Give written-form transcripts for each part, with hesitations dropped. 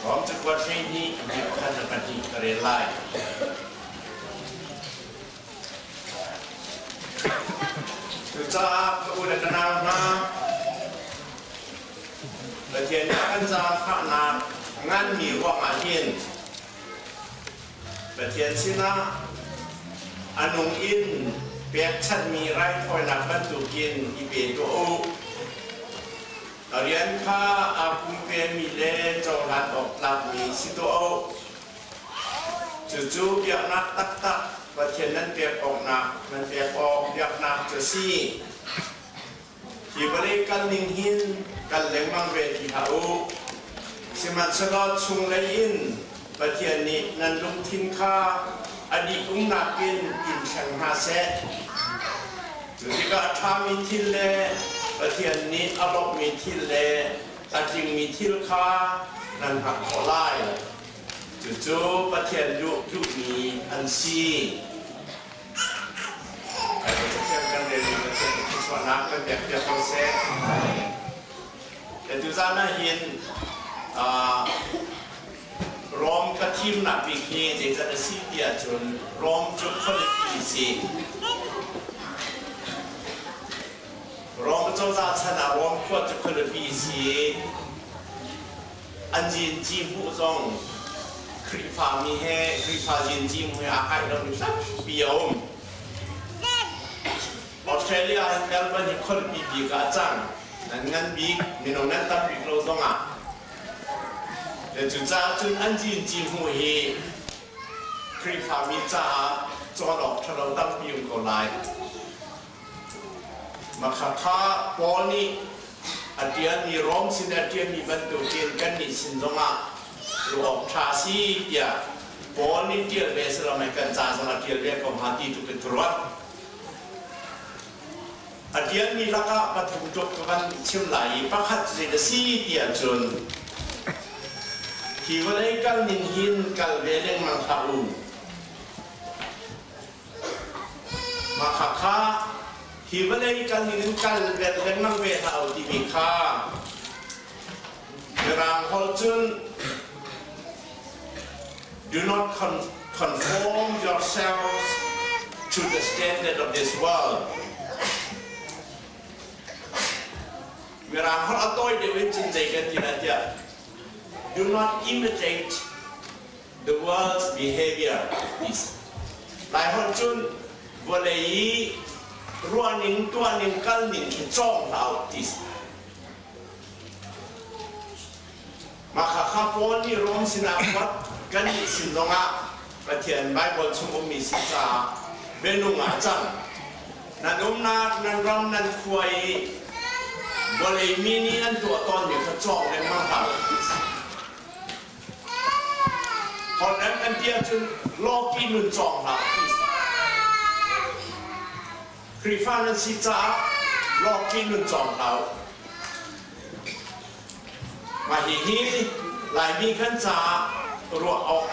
Rom cakuat 12 a 1 le 2 ka rel lai. Cucaah ka u le ka nau hna, Pathian nih a kan zaangfahnak nganmi ruangah hin Pathian sinah a nung in pekchanhmi raithawinak bantukin i pe tuah u. A rian kha aa pumpemi le cohlan awk tlakmi si tuah u. Cucu biaknak taktak Pathian nan pek awknak nan pek awk biaknak cu a si. Hi vawlei kal ning hin kal lengmang ve ti hlah u. Sihmanhsehlaw chunglei in Pathian nih nan lungthin kha a dih umnak in in thleng hna seh. Cu tikah a ṭhami thil le Pathian nih a lawmhmi thil le a tlingmi thil kha nan hngalh khawh lai. Cucu Pathian duh duhmi an si. Pathian kan relmi Pathian thluachuahnak kan pekpiak ko seh. Tuzaan ah hin Rom ka thimnak bik hi zeizat a si ti ahcun Rom cu khualipi si. Rom cozah chan ah Rom khua cu khualipi si. An zinci hmuh zong Khrihfami he Khrihfa zinci hmuh he aa kaih lomi tampi a um. Australia hin Melbourne hi khualipi bik ah a cang. Nan ngan bik, minung nan tam bik lo zongah. Cucaah cun an zinci hmuh hi Khrihfami caah cawn awk ṭhalo tampi um ko lai. Makhakha Paul nih a ṭialmi Rom sin a ṭialmi bantukin kannih sin zongah ruah awk ṭha a si tiah Paul nih ṭial ve si lo mei kan ca zong a ṭial ve ko hnga ti tu kan ka ruat. A ṭialmi lakah pathum tluk ka van chim lai i pakhat cu zei a si ti ahcun hi vawlei kal ning hin kal ve lengmang hlah u. Mah khakha hi vawlei kal ning in kal ve lengmang ve hlah u timi kha Mirang holh cun do not conform yourselves to the standard of this world. Mirang holh a tawi deuh in cun zei kan ti lai tiah do not imitate the world's behavior is Laiholh cun vawlei i ruahning tuahning kalning khi cawng hlah u ti si. Mah khakha Paul nih Rom sinah kuat kannih sin zongah Pathian Baibal chung ummi si caah bianung ah a cang. Nan umnak, nan ram, nan khua i vawlei mi nih an tuah tawnmi kha cawng lengmang hlah u ti si. Holland an ti ahcun lawki nun cawng hlah ti si. Khrihfa nan si caah lawki nun cawng hlah u. Mah hihi Laimi kan caah ruah awk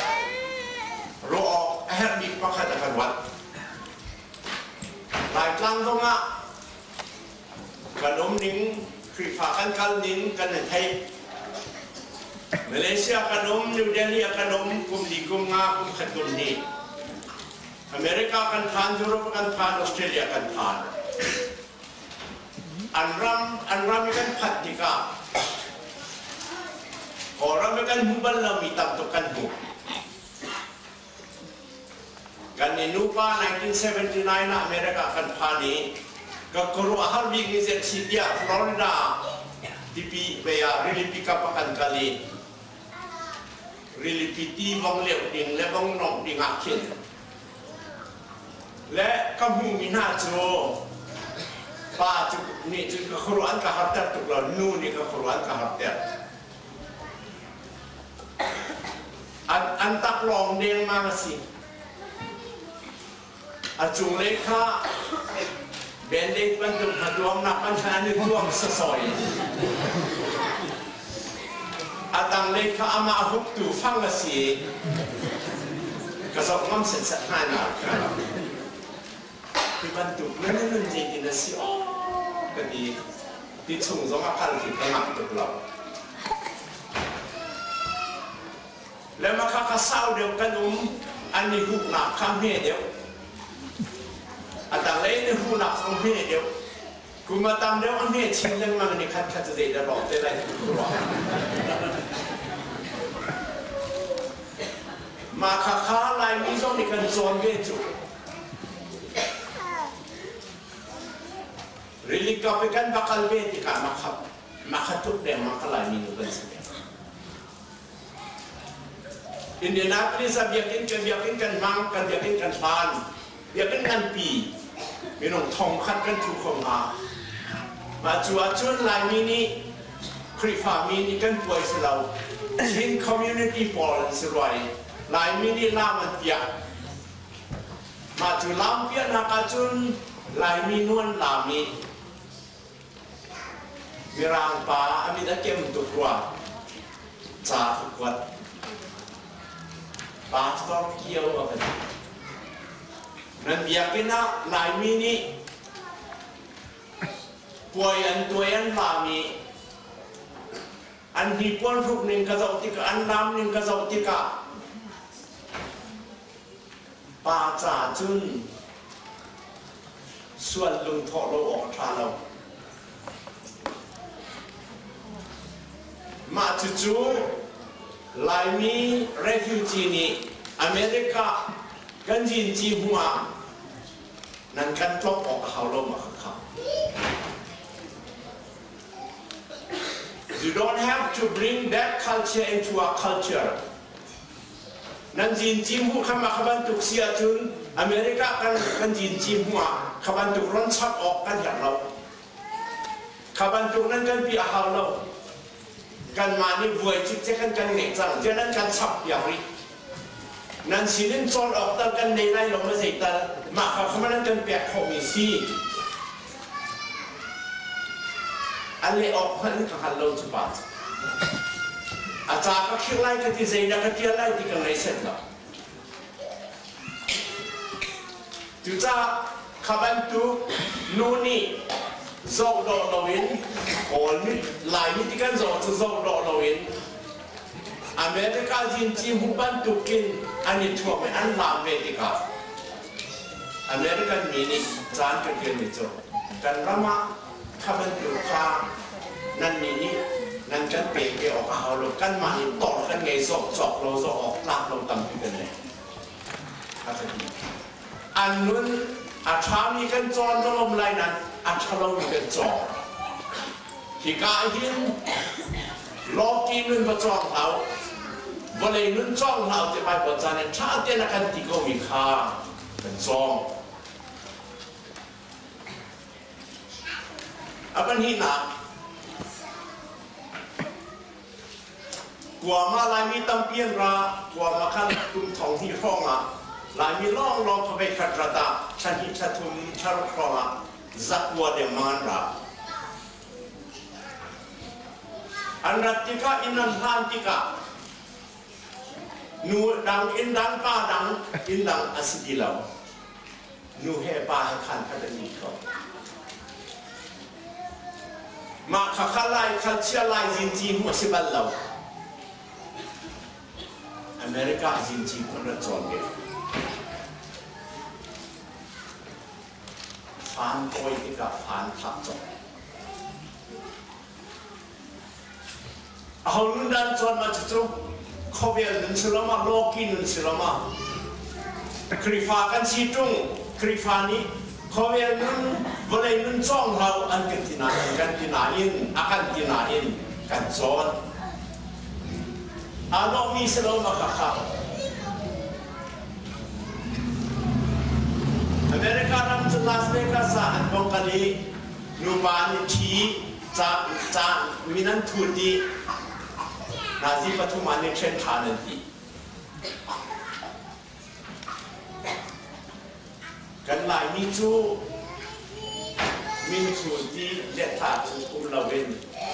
ruah awk a herh bik pakhat a kan ruat. Laitlang zongah kan um ning, Khrihfa kan kal ning kan i theih. Malaysia kan um, New Delhi ah kan um, kum li kum nga, kum khat kum hnih. America kan phan, Europe kan phan, Australia kan phan. An ram, an ram i kan phanh tikah Kawlram i kan hmuh bal lomi tam tuk kan hmuh. Kan i nupa 1979 ah America kan phan i ka khuaruahhar bik ni zet si tiah Florida tipi bay ah rilipi kap ah kan kal i rilipi ti vong leuh ding le vong nongh ding ah khin le ka hmuhmi hna cu pa cu nih cun ka khuaruah an ka harter tuk lo nu nih ka khuaruah an ka harter An, an taklawng dengmang a si. A cunglei kha band-aid bantuk hna tuamnak an an i tuam sasawi. A tanglei kha amah huptu fang a si. Ka zoh ngam set hna na. Hi bantuk nan nun zeitin a si aw ka ti. Ti chung zong a kal hi ka ngah tuk lo. Le makha kha sau deuh kan um an i huknak kha hme deuh. A tanglei in i huhnak zong hme deuh. Kum a tam deuh a hme chin lengmang ni khat khat cu zeidah rawk te lai ti ruah. Mah kha kha Laimi zong nih kan cawn ve cu. Rili kap i kan va kal ve tikah makha makha tuk dengmang ka Laimi nu kan si ve. Indianapolis ah biakinn kan biakinn kan hmang, kan biakinn kan hlan, biakinn nganpi minung thong khat kan thu kho hnga. Mah cu ahcun Laimi nih Khrihfami nih kan puai si lo. Chin community pawl an si rua i Laimi nih lam an piah. Mah cu lam piahnak ahcun Laimi nuan lam i Mirang pa a mit a kem tuk rua. Ca a kuat. Pastor Kio a ka ti. Nan biakinn ah Laimi nih puai an tuai an laam i an hnipuan hruk ning ka zoh tikah an laam ning ka zoh tikah pa ca cun sual lungthawh lo awk a ṭha lo. Mah cucu Laimi refugee nih America kan zinci hmu ah nan kan tlawk awk a hau lo ma kha. You don't have to bring that culture into our culture. Nan zinci hmuh kha mah kha bantuk si ahcun America kan kan zinci hmuh ah kha bantuk ron chap awk kan herh lo. Kha bantuk nan kan pi a hau lo. Kanmah nih vuai cikcek kan kan ngeih cang. Tiah nan kan chap piak rih. Nan sinin cawn awk tal kan nei lai lo ma zeital mah kha kha nan kan pek khawhmi si. An leh awk hmanh ka hngal lo cu pa cu. A ca ka khirh lai ka ti zeidah ka ṭial lai ti ka ngei set lo. Cucaah kha bantuk nu nih zoh dawh loin Kawl mit Laimi ti kan zoh cu zoh dawh loin America zinci hmu bantukin an i thuam i an laam ve tikah American mi nih caan ka ṭialmi cu kan ram ah kha bantuk kha nannih nih nan kan pek ve awk a hau lo kanmah nih tor kan ngei zawk cawk lo zawk awk tlak lo tampi kan nei a ka ti an nun a ṭhami kan cawn zong um lai nain a ṭhalomi kan cawng hika hin lawki nun va cawng hlah vawlei nun cawng hlah ti Baibal ca nih ṭha tein a kan ti komi kha kan cawng A pahnihnak, Guam ah Laimi tampi an ra. Guam ah khan kum thong hnih hrawng ah Laimi lawnglawng kha voikhat rat ah thla hnih thla thum thla ruk hrawng ah zakua dengmang an ra. An rat tikah inn an hlan tikah nu dang inn dang pa dang inn dang a si ti lo. Nu he pa he khan khat an ni kho. Mah kha kha lai khal chia lai zinci hmu a si bal lo. America zinci hmu an rat cawn ve. Fan kawi tikah fan thak cawk. Aho nun dan cawn ma cucu khawvel nun si lo ma lawki nun si lo ma Khrihfa kan si ṭung Khrihfa nih khawvel nun vawlei nun cawng hlah an kan ti nain kan ti nain a kan ti nain kan cawn aa lawhmi si lo ma khakha America ram cu Las Vegas ah an bong kal i nupa nih ṭhi ca min an thut i nazi pathum ah nih ṭhen ṭhan an ti. Kan Laimi cu min thut i letha cu um loin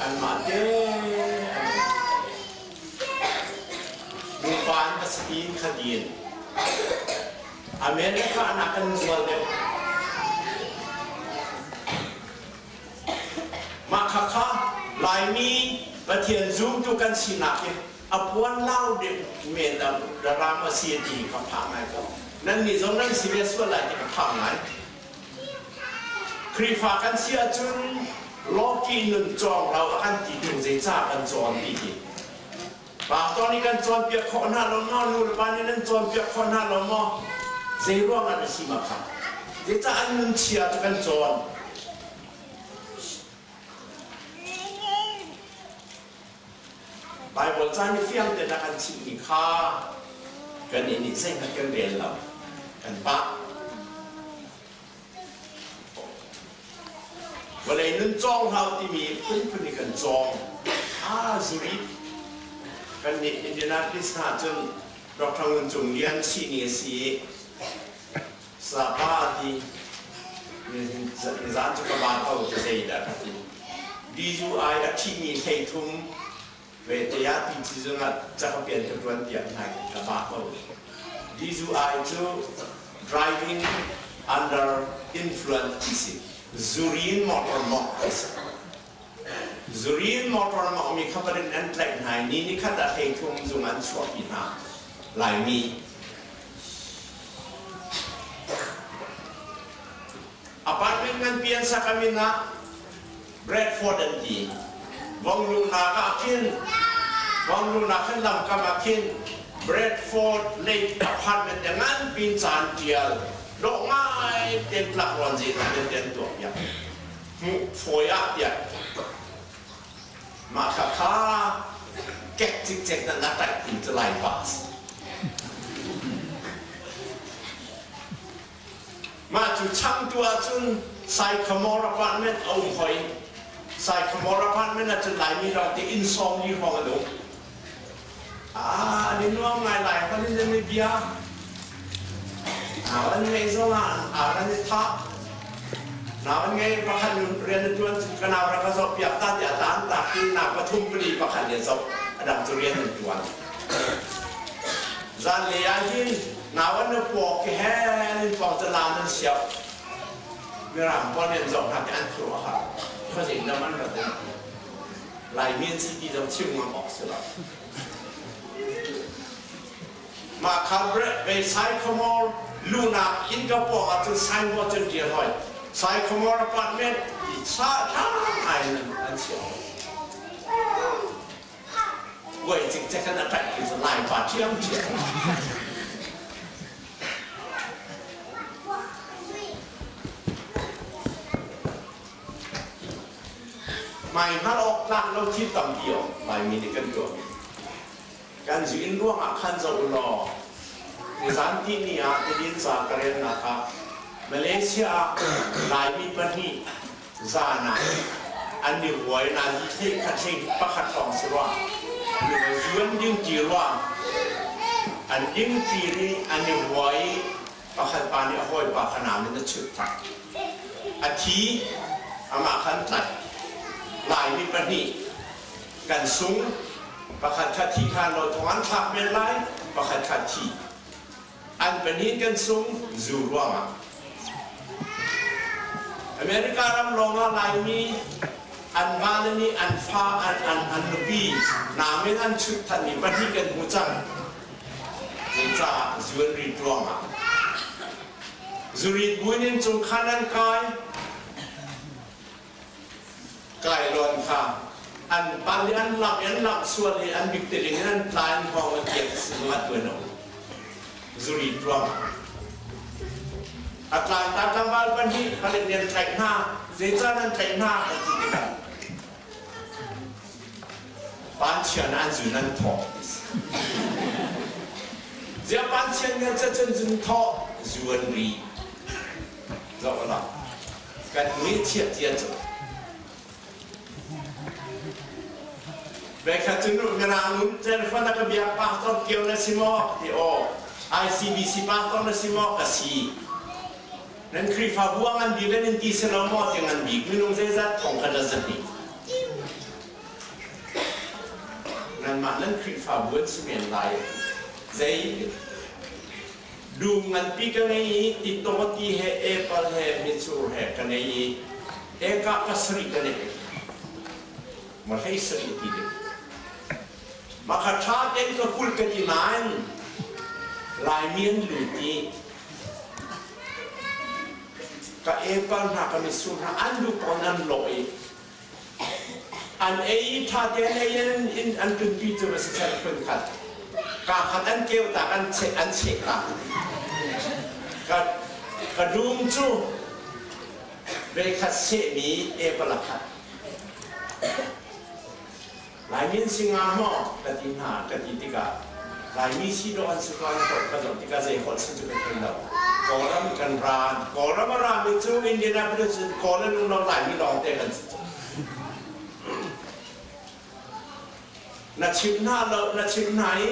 anmah te an um. Nupa an va si in khadin. America nak kan zual deuh. Mah khakha Laimi Pathian zumtu kan sinak hi. A puan lau deuh men ram a si ti ka phang ngai ko. Nan nih zong nan si ve sual lai ti ka phang ngai. Khrihfa kan si ahcun lawki nun cawng lo a kan ti tung zeicah kan cawn ti hi. Pastor nih kan cawnpiak khawh hna lo maw? Nu le pa nih nan cawnpiak khawh hna lo maw? Zei ruang ah na si ma kha? Zeicah an nun chia cu kan cawn? Baibal ca nih fiang tein a kan chimhmi kha kannih nih zeihmanh kan rel lo. Kan pah. Vawlei nun cawng hau timi phunphun in kan cawng. Ah, zuri. Kannih Indianapolis hna cun Dr. Ngun Cung Lian chihni a si i Sapa ti nizan cu ka ba ko ti zeidah ka ti. DUI a ṭhimi 30 ve te ah ti ci zongah cakapian ka ṭuan tiah nai ka ba ko. DUI cu driving under influence ti si. Zurin motor mawngh ti si. Zurin motor mawngh mi kha parin an tlaih hna i ni nikhat ah 30 zung an chuahpi hna. Laimi Apartment nganpi an sak a min ah Bradford an ti. Vonglunak ah khin Vonglunak khin lamkam ah khin Bradford Lake apartment te nganpi in ca an ṭial. Dawh ngai tein tlakruan zeizong vialte an tuah piak. Hmuh fawi ah tiah Mah kha kha kek cikcek na na taih ti cu lai pa a si. Mah cu changtu ahcun Sycamore apartment a um hoi. Sycamore apartment ahcun Laimi lawng te inn 40 hrawng an um. Ah, an i nuam ngai lai hon in an i bia. Nau an ngeih zong ah ar an i thah. Nau an ngei pakhat rian a ṭuan ka nau rak ka zoh piak ta tiah taan tak i nau pathum pali pakhat nih a zoh. A dang cu rian an ṭuan. Zanlei ah hin nau an i puak i hen in pawng cu laan an siau. Mirang pawl nih an zoh hna ti an khuaruah a har. Khuazing lam an rat in Laimi an si ti zong chim ngam awk si lo. Mah kha ve Sycamore lunak innka pawng ah cun signboard cun ṭial hoi. Sycamore apartment ti sa ṭha ngai in an chiah hoi. Buai cikcek in a ṭaih khi cu Laipa ṭhiamṭhiam. Hmai hngalh awk tlak lo thil tampi a um. Laimi nih kan tuahmi. Kan zu-inn ruangah khan zoh u law, nizan tihni ah Tidin ca ka relnak ah Malaysia ah Laimi pahnih zan ah an i vuai nazi hlei khat hlei pakhat hrawng si rua. Zu an dingṭi rua. An dingṭi i an i vuai i pakhat pa nih a hawipa kha nam in a chut. A thi, amah kha an tlaih. Laimi pahnih kan sung. Pakhat kha thi hlan lo thong an thlak men lai, pakhat kha thi. An pahnih kan sung zu ruangah. America ram lawngah Laimi an vale nih an fa an an an nupi nam in an chut thanmi pahnih kan hmu cang. Zeicah zu an rit ruangah. Zurit buin in cungkhan an kai. Kailawn kha an pal i an lamh i an lamh sual i an biktiling in an tla in hngawng an kiak si zong ah tuan a um. Zurit ruangah. A tlangta tlangval pahnih palik nih an tlaih hna. Zeicah nan tlaih hna an ti tikah Panchian an zun an thawh ti si. Ziah panchian kan cacun zun thawh zu an ri. Zoh la. Kan ngaihchiat cia cu. Vekhat cu nu mirang nun telephone a ka biak pastor kio na si maw? Ti aw. ICBC pastor na si maw? Ka si. Nan Khrihfabu a ngan bik an in ti si lo maw? Ti ngan bik minung zeizat thong khat a zahnih. Nanmah nan Khrihfabu an si men lai. Zei Dum nganpi ka ngei i titawti he apple he mitsur he ka ngei i eka pasarih ka nei. Ma hlei sarih ti ding. Mah kha ṭha tein ka kulh ka ti nain Laimi an lut i ka epal hna ka mitsur hna an duh pawn an lawh i an ei i ṭha tein ei in in an tlunpi cu va si seh phun khat kaa khat an keu tak an cheh an cheh tak ka ka dum cu veikhat sehmi epal a khat Laimi an si hnga maw ka ti hna ka ti tikah Laimi si dawh an si ko an holh ka zoh tikah zei holh si cu ka thei lo. Kawlram kan ra Kawlram a rami cu Indianapolis cun Kawl an um lo Laimi lawngte kan si cu. Na chim hna lo na chim hna i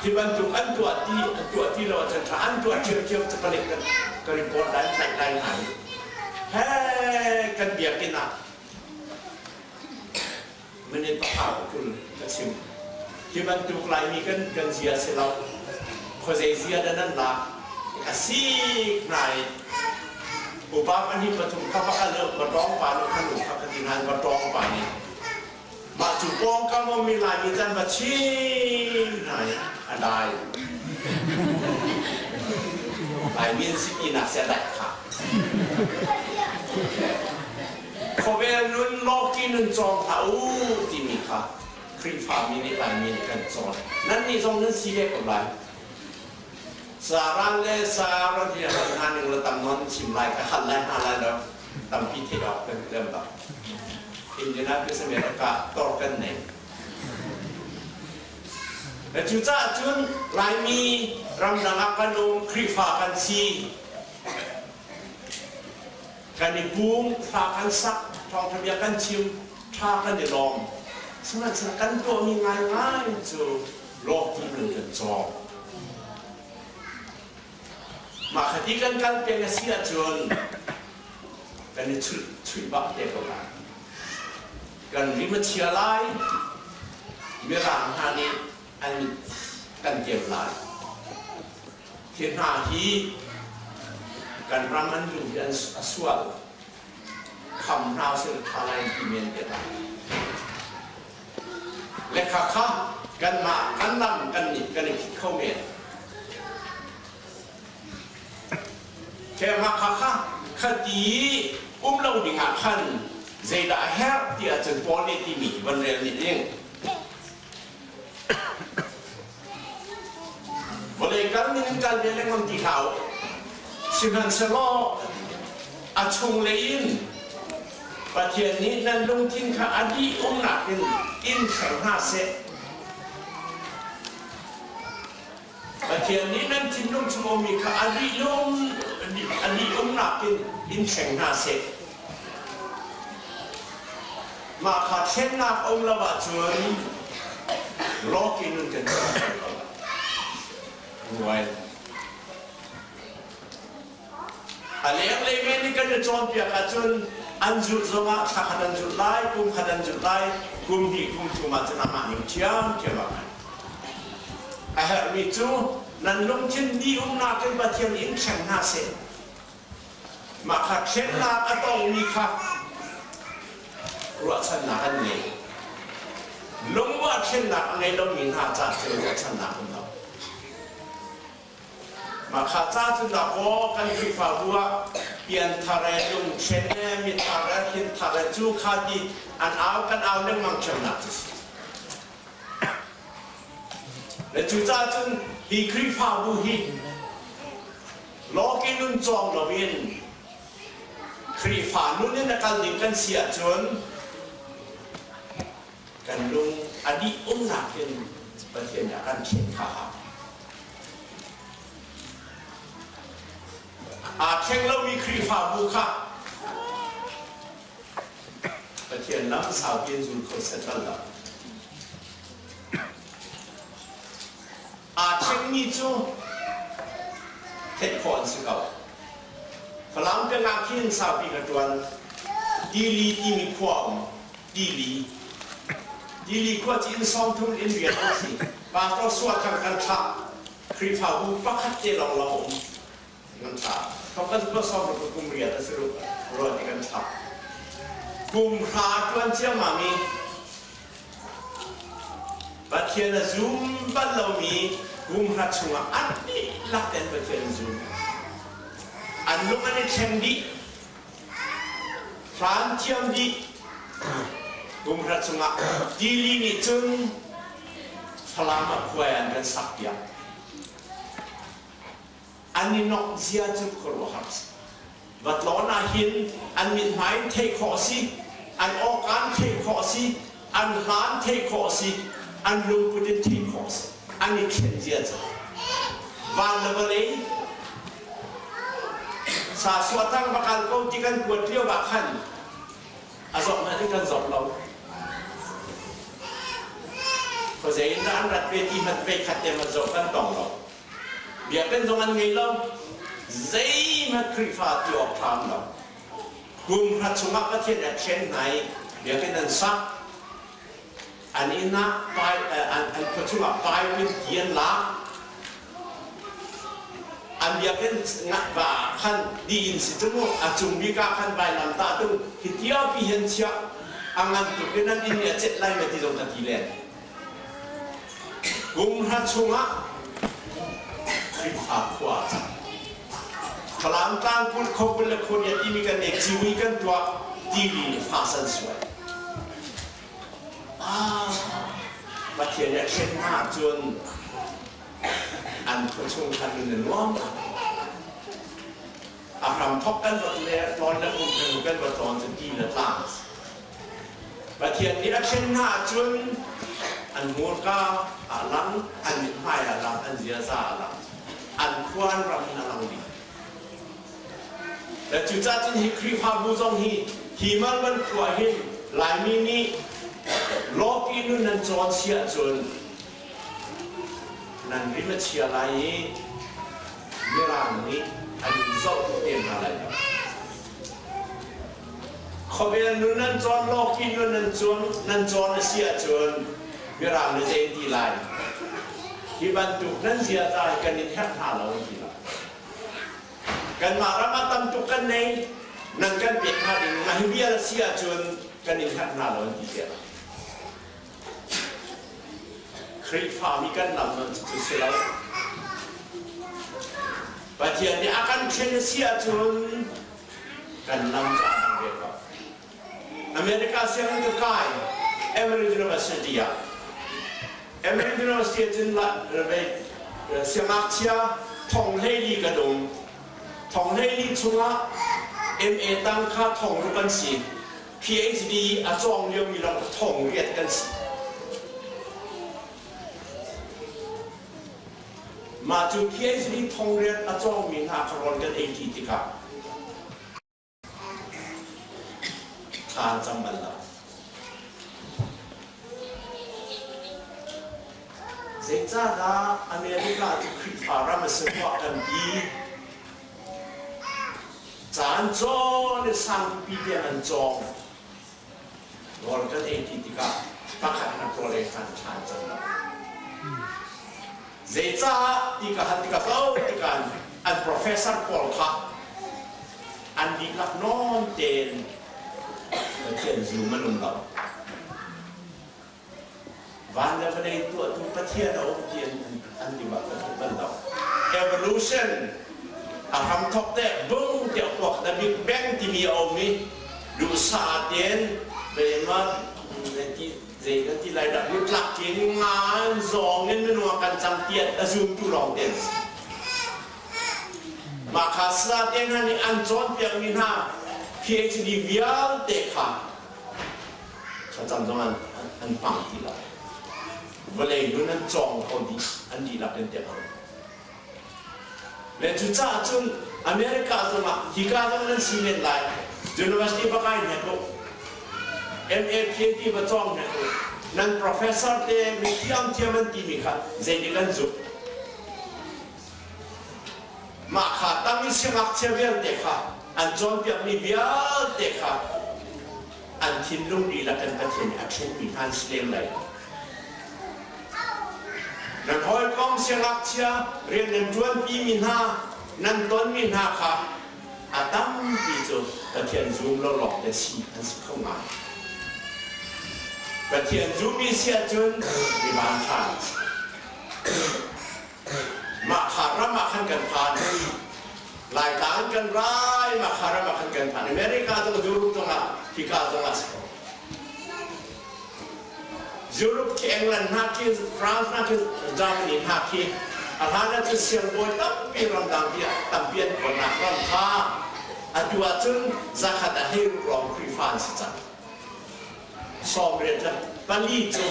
hi bantuk an tuah ti an tuah ti lo ahcun ṭha an tuah ṭhiamṭhiam cu palik kan ka report lai tlaih lai hna i he kan biakinn ah Minute pakhat 20 ka chim. Hi bantuk Laimi kan kan zia si lo. Khuazei zia dah nan lak? Ka sik hna i upa pahnih pathum kha va kal u, va tawng pa nu khan u kha ka ti hna va tawng pa nih mah cu pawngkam ummi Laimi can va chim hna i a dai. Laimi an si tinak si a daih khah. Khawvel nun lawki nun cawng hlah u timi kha Khrihfami nih Laimi nih kan cawn. Nannih zong nan si ve ko lai. Saran le saran hi hal hna ning la tam nawn chim lai ka hal lai hna lai lo tampi theih awk kan lem bak. Indianapolis America tor kan nei. Cucaah cun Laimi ramdang ah kan um Khrihfa kan si. Kan i pum, thla kan sak, thawngṭha bia kan chim, ṭha kan i lawm. Sihmanhsehlaw kan tuahmi ngaingai cu lawkih nun kan cawng. Mah kha ti kan kal peng a si ahcun kan i chuih chuih bak te ko lai. Kan rim a chia lai, Mirang hna nih an kan keu lai. Hi hna hi kan ram an luh hi an a sual. Kham hna usih ṭha lai ti men te lai. Le kha kha kanmah kan lam kan nih kan i phit kho men. Mah kha kha khati um lo ding ah khan zeidah a herh ti ahcun Paul nih timi van rel nih ding. Vawlei kal ning in kal ve lengmang ti hlah u. Sihmanhsehlaw a chunglei in Pathian nih nan lungthin kha a dih umnak in in thleng hna seh. Pathian nih nan thinlung chung ummi kha a dih lung a dih umnak in in thleng hna seh. Mah kha thlennak a um lo ahcun lawki nun kan tuah kho lo. Ruai. A lenglei men nih kan i cawnpiak ahcun an zulh zongah thla khat an zulh lai, kum khat an zulh lai, kum hnih kum thum ahcun amah ning ṭhiamṭhiam ah ngai. A herhmi cu nan lungthin di umnak in Pathian in thleng hna seh. Mah kha thlennak a tongmi kha ruahchannak an ngei. Lungruah thlennak a ngei lomi hna caah cun ruahchannak um lo. Mah kha ca cun dahkaw kan Khrihfabu ah pianthar e lungthlen e mithar e thinthar e cu kha ti an au kan au lengmang ṭheunak cu si. Le cucaah cun hi Khrihfabu hi lawki nun cawng loin Khrihfa nun in a kal ding kan si ahcun kan lung a dih umnak in Pathian nih a kan thlen kha a Aa thleng lomi Khrihfabu kha Pathian lam saupi in zul kho set bal lo. Aa thlengmi cu theih khawh an si ko. Falam peng ah khin saupi ka ṭuan. Tili timi khua um. Tili. Tili khua cu inn 30 inn rian an si. Pastor Suathang kan thlah. Khrihfabu pakhat te lawng lawng um. Kan thlah. Thong kan tuah sawm ruk kum riat a si ruk ruah ti kan thlah. Kum hra ṭuan ciammam i. Pathian a zum bal lomi kum hra chungah an dihlak tein Pathian an zum. An lung an i thleng dih. Hlan thiam dih. Kum hra chungah tili nih cun Falam ah khuai an kan sak piak. An i nok zia cu khuaruahhar a si. Va tlawn ah hin an mithmai in theih khawh a si, an awkaan theih khawh a si, an hlan theih khawh a si, an lungput in theih khawh a si. An i thlen zia cu. Van le vawlei sa suatang va kal ko ti kan kuat lio ah khan a zawt hmanh in kan zawt lo. Khuazei in dah an rat ve ti hmanh veikhat te hmanh zoh kan tong lo. Biakinn zong an ngei lo. Zeihmanh Khrihfa ti awk ṭha an lo. Kum hra chungah Pathian a thlen hna i biakinn an sak. An inn ah pai, an, an khua chungah pipe in ti an lak. An biakinn va ah khan di in si tung u, a cung bik ah khan vailam tah tung hi tiapi hin chiah a ngan tuk in an inn nih a cet lai ma ti zong ka ti len. Kum hra chungah Khrihfa khua a cang. Falam tlang kul khopul le khuariat timi kan nek ciwi kan tuah tili nih fa san suai. Ah, Pathian nih a thlen hna ahcun an khuachung khan nun a nuam. A hramthok kan rat le tlawn le kum kan va tlawn cu ti le tlang a si. Pathian nih a thlen hna ahcun an hmurka ah lang, an mithmai ah lang, an ziaza ah lang, an khua an ram in a lang dih. Le cucaah cun hi Khrihfabu zong hi hi Melbourne khua hin Laimi nih lawki nun nan cawn si ahcun nan rim a chia lai i Mirang nih an in zoh te hna lai lo. Khawvel nun nan cawn lawki nun nan cawn nan cawn a si ahcun Mirang nih zei an ti lai? Hi bantuk nan ziaza hi kan in herh hna lo an ti lai. Kanmah ram ah tam tuk kan nei, nan kan pek hna ding na hi vial a si ahcun kan in herh hna lo an ti te lai. Khrihfami kan lam nan cu si lo. Pathian nih a kan thlen a si ahcun kan lam cu a dang ve ko. America sianginn ka kai Emory University ah. Emory University ah cun siangngakchia thong 14 kan um. Thong 14 chungah MA tang kha thong ruk an si. PhD a cawng liomi lawng thong riat kan si. Mah cu PhD thong riat a cawngmi hna kha rawl kan ei ṭi tikah thla an cam bal lo. Zeicahdah America cu Khrihfa ram a si rua kan ti? Caan cawn i sangpipi tiang an cawng. Rawl kan ei ti tikah pakhat hmanh rawl ei hlan thla an cam lo. Zeicah ti ka hal tikah zo tikah an professor pawl kha an dihlak nawn tein Pathian zum an um lo. Van le vawlei tuahtu Pathian a um ti an ti bak bal lo. Evolution a hramthok te bung tiah kuak the Big Bang timi a um i duhsah tein ma ti zei kan ti lai dah lutlak in ngan zawng in minung a kan cang tiah a zumtu lawng te an si. Mah kha sala te hna nih an cawnpiakmi hna PhD vialte kha thlacam zong an an hmang ti lo. Vawlei nun an cawng kho dih, an dihlak in tiang. Le cucaah cun America zongah hika zong nan si men lai. University va kai hnek u. MA PhD va cawng hnek u. Nan professor te mi thiamthiam an timi kha zeitik an zumh. Mah kha tang i siangngakchia vialte kha an cawnpiakmi vialte kha an thinlung dihlak in Pathian nih a ṭhenmi hna an si lem lai. Nan hawikom siangngakchia rian nan ṭuanpimi hna, nan tonmi hna kha a tampi cu Pathian zum lo lawng te si an si kho ngai. Pathian zummi si ahcun mi vanṭha an si. Mah kha ram ah khan kan phan. Laitlang kan rai, mah kha ram ah khan kan phan. America zong Europe zong ah hika zong ah si ko. Europe khi England hna khi France hna khi Germany hna khi a hlan ah cun siangbawi tampi ramdang ti ah tampi an kawlnak ram kha atu ahcun zakhat ah 16 lawng Khrihfa an si cang. 94 cu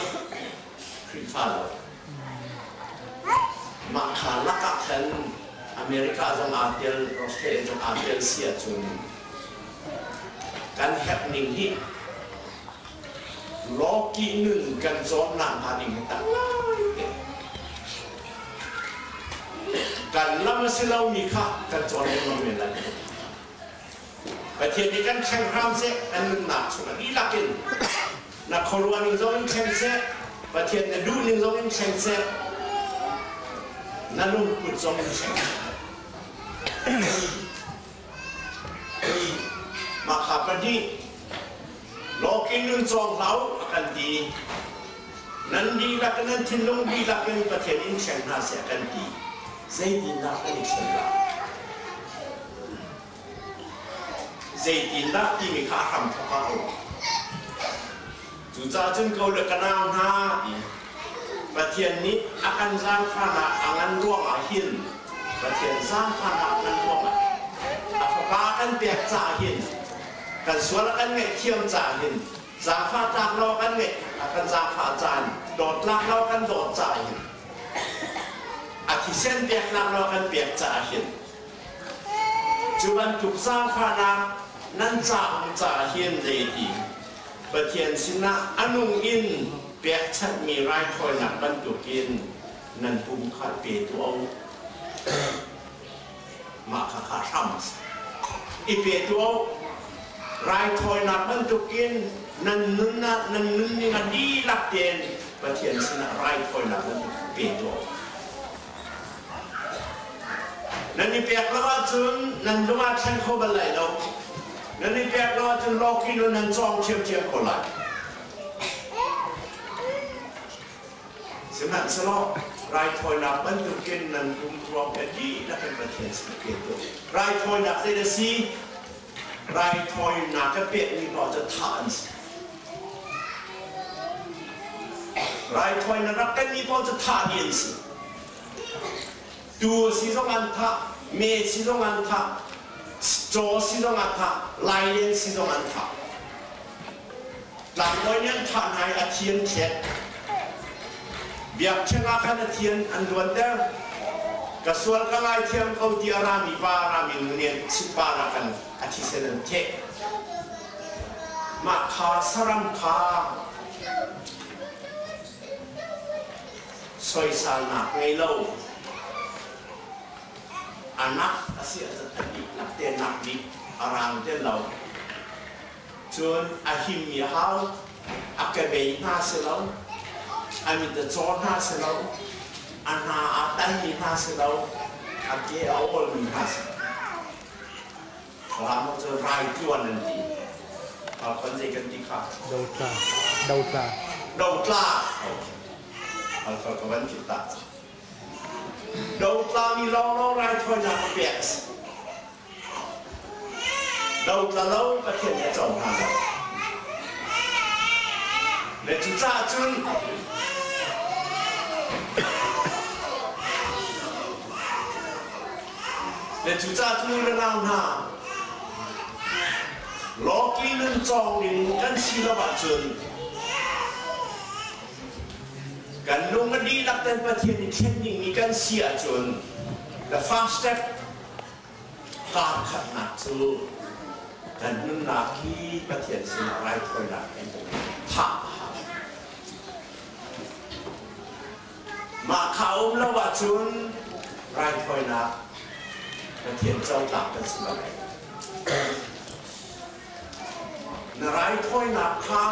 Khrihfa lo. Mah kha lakah khan America zong aa tel, Australia zong aa tel si ahcun kan herh ning hi lawkih nun kan cawnnak hnga ding hi tam ngaite. Kan lam a si lomi kha kan cawn lengmang men lai. Pathian nih kan thleng hram seh, kan nunnak chungah dihlak in na khuaruah ning zong in thleng seh, Pathian na duh ning zong in thleng seh, na lungput zong in thleng seh. Mah kha pahnih lawkin nun cawng hlah u a kan ti. Nan dihlak in nan thinlung dihlak in Pathian in thleng hna seh a kan ti. Zeitindah kan i thlen lai? Zeitindah timi kha a hramthawk ah a um. Cucaah cun ko le ka nau hna, Pathian nih a kan zaangfahnak a ngan ruangah hin Pathian zaangfahnak a ngan ruangah a Fapa kan pek caah hin kan sual a kan ngaihthiam caah hin zaangfah tlak lo kan ngeih a kan zaangfah caan dawt tlak lo kan dawt caah hin a thisen peknak lo kan pek caah hin Cu bantuk zaangfahnak nan caah caah hin zeiti Pathian sinah a nung in pekchanhmi raithawinak bantukin nan pum kha pe tuah u. Mah kha kha hram a si. I pe tuah u. Raithawinak bantukin nan nunnak nan nunning a dihlak tein Pathian sinah raithawinak bantuk pe tuah u. Nan i pek lo ahcun nan lung aa thleng kho bal lai lo. Nan i pek lo ahcun lawki nun nan cawng ṭhiamṭhiam ko lai. Sihmanhsehlaw raithawinak bantukin nan pum ruang he dihlak in Pathian sin pe tuah. Raithawinak zei a si? Raithawinak a pekmi paoh cu thah an si. Raithawinak rak kenmi paoh cu thah dih an si. Tuu si zong an thah, me si zong an thah, caw si zong an thah, lailen si zong an thah. Tlangbawi nih an thah hna i a thi an thlet. Biakṭheng ah khan a thi an luanter. Ka sual ka ngaithiam ko ti a rami pa a rami nu nih an chimpa ah khan a thisen an theh. Mah kha saram kha soisalnak ngei lo anak a si ahcun a dihlak te nak dih a rang te lo. Cun a himmi a hau, a kebei hna si lo, a mit a caw hna si lo, a hna aa tanmi hna si lo, a ke a awlmi hna si lo. Falam cu rai tluan an ti. Falcon zei kan ti kha? Dotla. Dotla. Dotla. Okay. Falcon ka van philh ta. Dotla mi lawnglawng raithawinak a pek a si. Dotla lo Pathian nih a cohlan lo. Le cucaah cun le cucaah cun u le nau hna lawki nun cawng ding kan si lo ahcun kan lung a dihlak ten Pathian i thlen dingmi kan si ahcun the first step Kaa khatnak cu kan nunnak hi Pathian sinah raithawinak in thah a hau. Mah kha um lo ahcun raithawinak Pathian cotlak kan si lo. Na raithawinak kha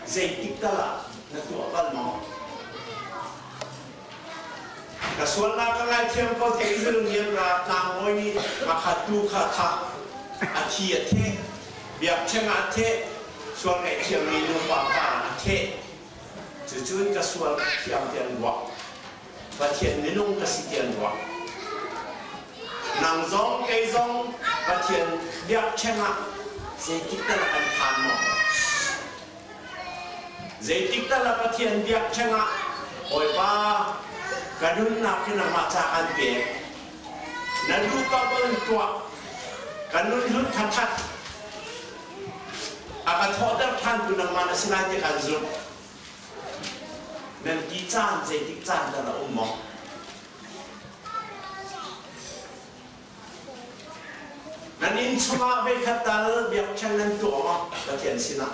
zeitik tal ah na tuah bal maw? Ka sualnak ka ngaithiam ko ti minung ra tlangbawi nih pakhat tu kha thah a thi a theh biakṭheng ah a theh sual ngaihthiammi nupa pa a theh. theh. Cucun ka sual ka thiam ti an ruah. Pathian minung ka si ti an ruah. Nang zong kei zong Pathian biakṭheng ah zeitik tal kan phan maw? Zeitik tal ah Pathian biakṭheng ah Bawipa ka nunnak hi nangmah ca kan pek. Na duh ka bal tuah. Ka nun hlut kha that. A ka thawhter ṭhantu nangmah na si lai ti kan zumh. Nan ti caan zeitik caan dah na um maw? Nan inn chungah voikhat tal biakṭheng nan tuah maw Pathian sinah?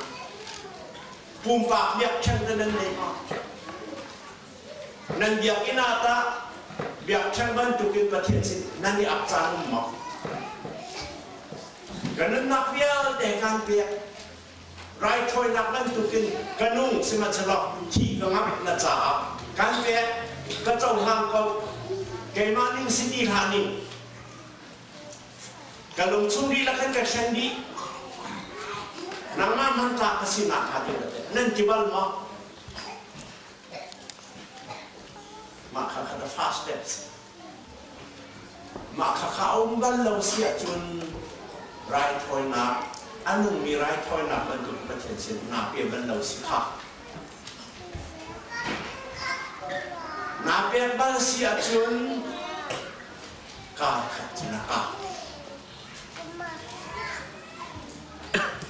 Pumpak biakṭheng dah nan nei maw? Nan biakinn ah tah biakṭheng bantukin Pathian sin nan i ap caan um maw? Ka nunnak vialte kan pek. Raithawinak bantukin ka nung sihmanhsehlaw thi ka ngamh na caah kan pek, ka cohlang ko. Keimah ning si ti hlah ning. Ka lungchung dihlak in ka thlen dih. Nangmah hmantlak ka sinak hnga ti nan ti bal maw? Mah kha kha the first steps. Mah khakha a um bal lo si ahcun raithawinak, a nungmi raithawinak bantuk Pathian sin naa pe bal lo si kha. Naa pek bal si ahcun kaa khat cu na ka.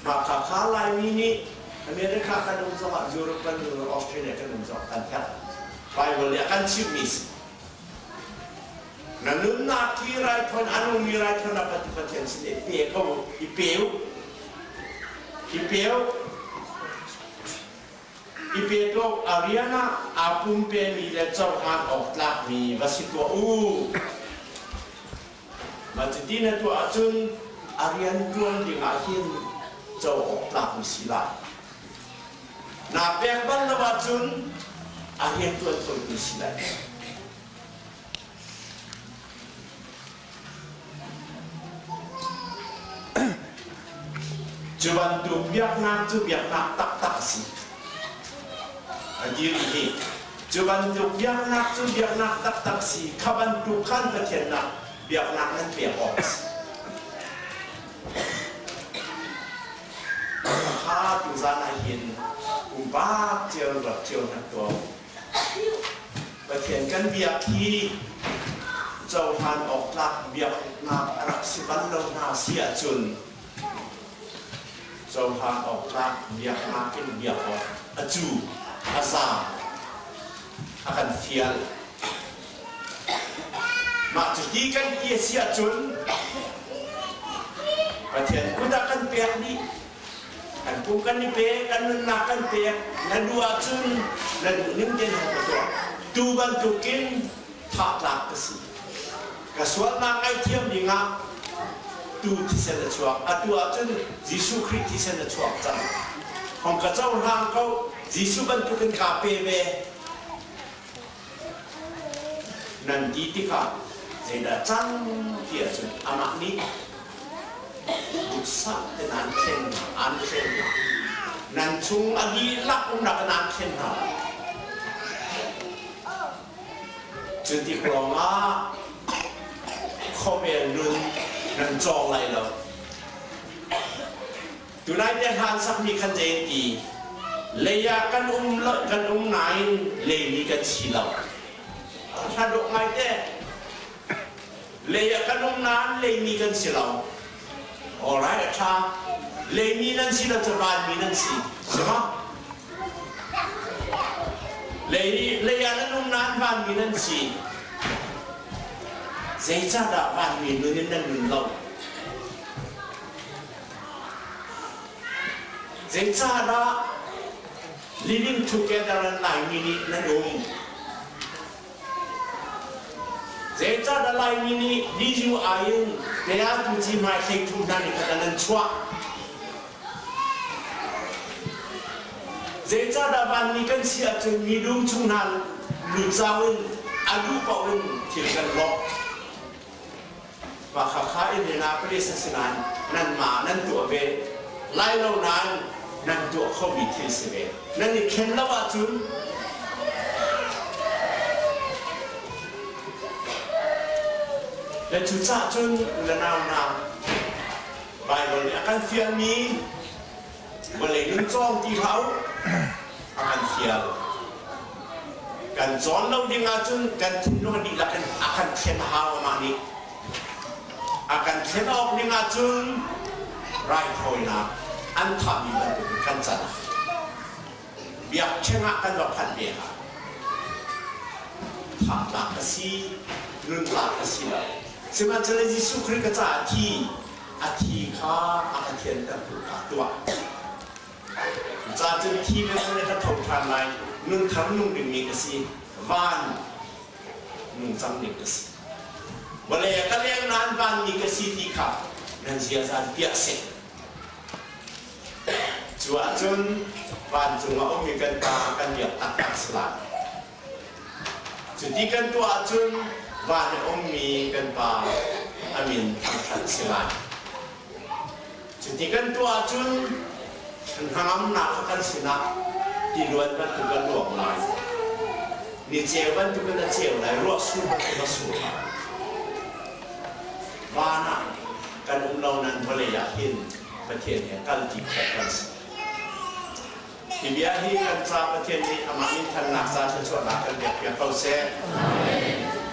Mah khakha Laimi nih America kan um zongah Europe kan um Australia kan um zongah kan herh. Bible nih a kan chimhmi si. Na nunnak hi raithawn a nungmi raithawn ah Pathian sin i pe ko i pe u i pe u i pe tuah a rian ah aa pumpemi le cohlan awk tlakmi va si tuah u. Mah cuti na tuah ahcun a rian ṭuan dingah hin co awk tlakmi si lai. Naa pek bal lo ahcun a rianṭuan khotu si lai. Cu bantuk biaknak cu biaknak taktak a si. A dir hi. Cu bantuk biaknak cu biaknak taktak si. Kha bantuk khan Pathian nak biaknak nan pek awk a si. Kha tuzan ah hin pumpak cio rak cio hna tuah. Pathian kan biak hi cohlan awk tlak biaknak a rak si bal lo hna si ahcun cohlan awk tlak biaknak in biak awk a cu a za a kan fial. Mah cuti kan ti a si ahcun Pathian kut ah kan pek dih. Kan pum kan i pek, kan nunnak kan pek. Na duh ahcun na duh ning tein hong ka tuah. Tu bantukin thah tlak ka si. Ka sualnak ngaihthiam dingah tu thisen a chuak. Atu ahcun Jesuh Khrih thisen a chuak cang. Hong ka cohlang ko. Jesuh bantukin kaa pe ve. Nan ti tikah zeidah cang ti ahcun amah nih duhsah te nan thlen hna, an thlen hna. Nan chung a dihlak umnak in an thlen hna. Cu tik lawngah khuavel nun nan cawng lai lo. Tunai te hlan sakmi khan zei an ti? Lei ah kan um lo, kan um nain leimi kan si lo. Hla dawh ngai te. Lei ah kan um nain leimi kan si lo. Alright, a ṭha. Leimi nan si lo cu vanmi nan si. Si ma? Lei, lei ah nan um nain vanmi nan si. Zeicahdah vanmi nun in nan nun lo? Zeicahdah living together in Laimi nih nan um? Zeicahdah Laimi nih DUI in Kaya tu ci hmai hlei thum hna nih khat nan chuah? Zeicahdah vanmi kan si ahcun mi dum chung hna lut zau in a duh paoh in thil kan lawh? Mah khakha Indianapolis a si nain nanmah nan tuah ve lai lo nain. Nan tuah khomi thil si ve. Nan i thlen lo ahcun le cucaah cun u le nau hna Baibal nih a kan fialmi vawlei nun cawng ti hlah u a kan fial. Kan cawn lo ding ahcun kan thinlung a dihlak in a kan thlen a hau amah nih. A kan thlen awk ning ahcun raithawinak an thahmi bantukin kan can. Biakṭheng ah kan va phanh ve ah thah tlak a si, nun tlak a si lo. Sihmanhsehlaw Jesuh Khrih ka caah a thi, a thi kha a ka thiantertu kha tuah. Cucaah cun thi le cun ka tho ṭhan lai, nun thar nung dingmi ka si, van nungcang ding ka si. Vawlei ah ka leng nain vanmi ka si ti kha nan ziaza in piah seh. Cu ahcun vancung a ummi kan Pa kan biak taktak si lai. Cuti kan tuah ahcun van a ummi kan Pa a min thangṭhat a si lai. Cuti kan tuah ahcun hnangamnak kha kan sinah tiluan bantuk a luang lai. Niceu bantukin a ceu lai, ruahsur bantuk a sur lai. Van ah kan um lo nan vawlei ah hin Pathian he kalṭi khawh kan si. Hi bia hi kan ca Pathian nih amah min thannak ca thluachuahnak kan pekpiak ko seh. Amen.